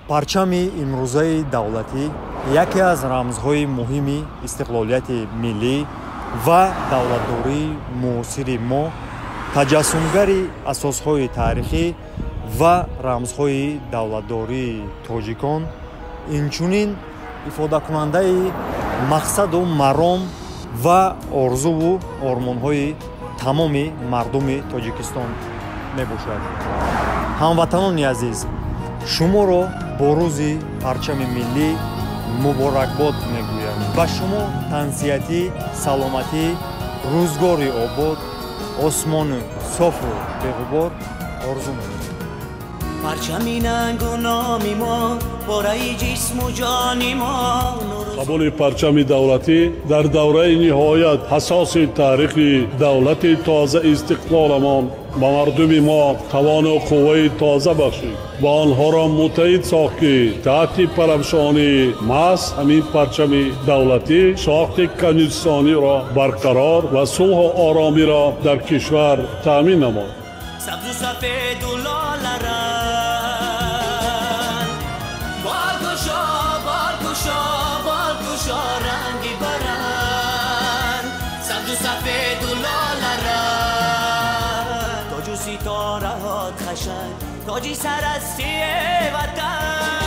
Парчами имрӯзаи давлатӣ яке аз рамзҳои муҳими истиқлолияти миллӣ ва давлатдории муосири мо, таҷассумгари асосҳои таърихӣ ва рамзҳои давлатдории тоҷикон, инчунин ифодакунандаи мақсаду маром ва орзуву ормонҳои тамоми мардуми Тоҷикистон мебошад. Ҳамватанони азиз, шуморо бо рӯзи парчами миллӣ муборакбод мегӯям. Ба шумо тансиҳатӣ, саломатӣ, рӯзгори обод, осмони софу беғубор орзу менамоям. Парчами нангу номи мо, пораи ҷисму ҷони мо. Қабули парчами давлатӣ дар давраи ниҳоят ҳассоси таърихи давлати тоза истиқлоламон ба мардуми мо тавону қувваи тоза бахшид ва онҳоро муттаҳид сохт, ки таҳти парафшонии маҳз ҳамин парчами давлатӣ сохти конститутсиониро барқарор ва сулҳу оромиро дар кишвар таъмин намуд. Сабзу сафеду лоларанг, болкушо, болкушо, болкушо, ранги баранг, сабзу сафеду лоларанг, тоҷу ситораҳот хашанг, тоҷи сарастии ватан.